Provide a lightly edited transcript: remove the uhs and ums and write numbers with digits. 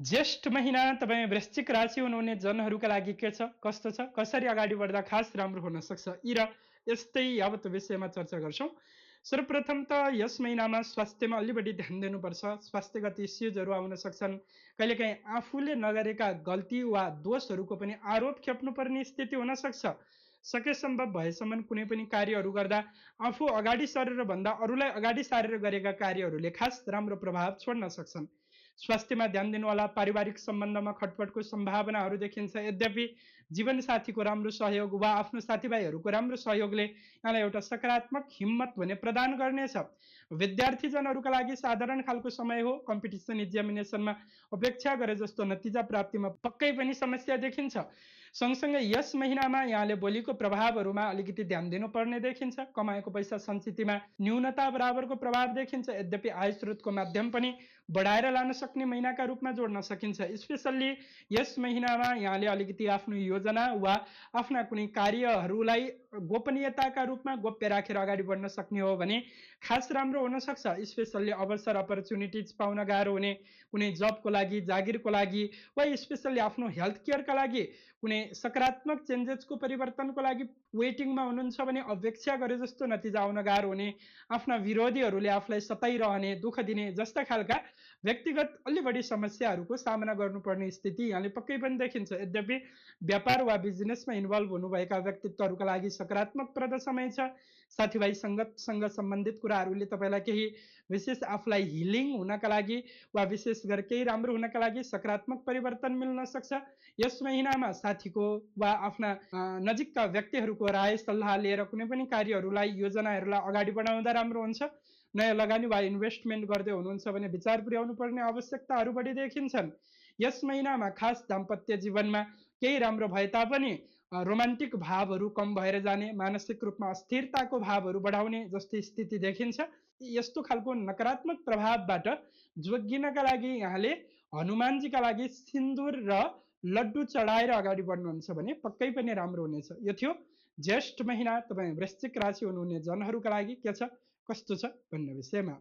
ज्येष्ठ महिना तपाईँ वृश्चिक राशि हुनुहुने जनहरूका लागि के छ, कस्तो छ, कसरी अगाडि बढ्दा खास राम्रो हुन सक्छ, यी र यस्तै यावत विषयमा चर्चा गर्छौँ। सर्वप्रथम त यस महिनामा स्वास्थ्यमा अलि बढी ध्यान दिनुपर्छ। स्वास्थ्यगत इस्युजहरू आउन सक्छन्। कहिलेकाहीँ आफूले नगरेका गल्ती वा दोषहरूको पनि आरोप खेप्नुपर्ने स्थिति हुन सक्छ। सके सम्भव भएसम्म कुनै पनि कार्यहरू गर्दा आफू अगाडि सरेर भन्दा अरूलाई अगाडि सारेर गरेका कार्यहरूले खास राम्रो प्रभाव छोड्न सक्छन्। स्वास्थ्यमा ध्यान दिनुहोला। पारिवारिक सम्बन्धमा खटपटको सम्भावनाहरू देखिन्छ। यद्यपि जीवनसाथीको राम्रो सहयोग वा आफ्नो साथीभाइहरूको राम्रो सहयोगले यहाँलाई एउटा सकारात्मक हिम्मत भने प्रदान गर्नेछ। विद्यार्थीजनहरूका लागि साधारण खालको समय हो। कम्पिटिसन इक्जामिनेसनमा अपेक्षा गरे जस्तो नतिजा प्राप्तिमा पक्कै पनि समस्या देखिन्छ। सँगसँगै यस महिनामा यहाँले बोलीको प्रभावहरूमा अलिकति ध्यान दिनुपर्ने देखिन्छ। कमाएको पैसा सञ्चितमा न्यूनता बराबरको प्रभाव देखिन्छ। यद्यपि आय स्रोतको माध्यम पनि बढाएर लान सक्ने महिनाका रूपमा जोड्न सकिन्छ। स्पेसल्ली यस महिनामा यहाँले अलिकति आफ्नो योजना वा आफ्ना कुनै कार्यहरूलाई गोपनीयताका रूपमा गोप्य राखेर अगाडि बढ्न सक्ने हो भने खास राम्रो हुन सक्छ। स्पेसल्ली अवसर अपर्च्युनिटिज पाउन गाह्रो हुने, कुनै जबको लागि, जागिरको लागि वा स्पेसल्ली आफ्नो हेल्थ केयरका लागि कुनै सकारात्मक चेन्जेसको परिवर्तनको लागि वेटिङमा हुनुहुन्छ भने अपेक्षा गरे जस्तो नतिजा आउन गाह्रो हुने, आफ्ना विरोधीहरूले आफूलाई सताइरहने, दुःख दिने जस्ता खालका व्यक्तिगत अलि बढी समस्याहरूको सामना गर्नुपर्ने स्थिति यहाँले पक्कै पनि देखिन्छ। यद्यपि व्यापार वा बिजनेसमा इन्भल्भ हुनुभएका व्यक्तित्वहरूका लागि सकारात्मकप्रद समय छ। साथीभाइ सङ्गतसँग सम्बन्धित कुराहरूले तपाईँलाई केही विशेष आफूलाई हिलिङ हुनका लागि वा विशेष गरी केही राम्रो हुनका लागि सकारात्मक परिवर्तन मिल्न सक्छ। यस महिनामा साथीको वा आफ्ना नजिकका व्यक्तिहरूको राय सल्लाह लिएर कुनै पनि कार्यहरूलाई, योजनाहरूलाई अगाडि बढाउँदा राम्रो हुन्छ। नयाँ लगानी वा इन्भेस्टमेन्ट गर्दै हुनुहुन्छ भने विचार पुर्याउनु पर्ने आवश्यकताहरू बढी देखिन्छन्। यस महिनामा खास दाम्पत्य जीवनमा केही राम्रो भए तापनि रोमान्टिक भावहरू कम भएर जाने, मानसिक रूपमा अस्थिरताको भावहरू बढाउने जस्तो स्थिति देखिन्छ। यस्तो खालको नकारात्मक प्रभावबाट जोगिनका लागि यहाँले हनुमानजीका लागि सिन्दुर र लड्डु चढाएर अगाडि बढ्नुहुन्छ भने पक्कै पनि राम्रो हुनेछ। यो थियो ज्येष्ठ महिना तपाईँ वृश्चिक राशि हुनुहुने जनहरूका लागि के छ, कस्तो छ भन्ने विषयमा।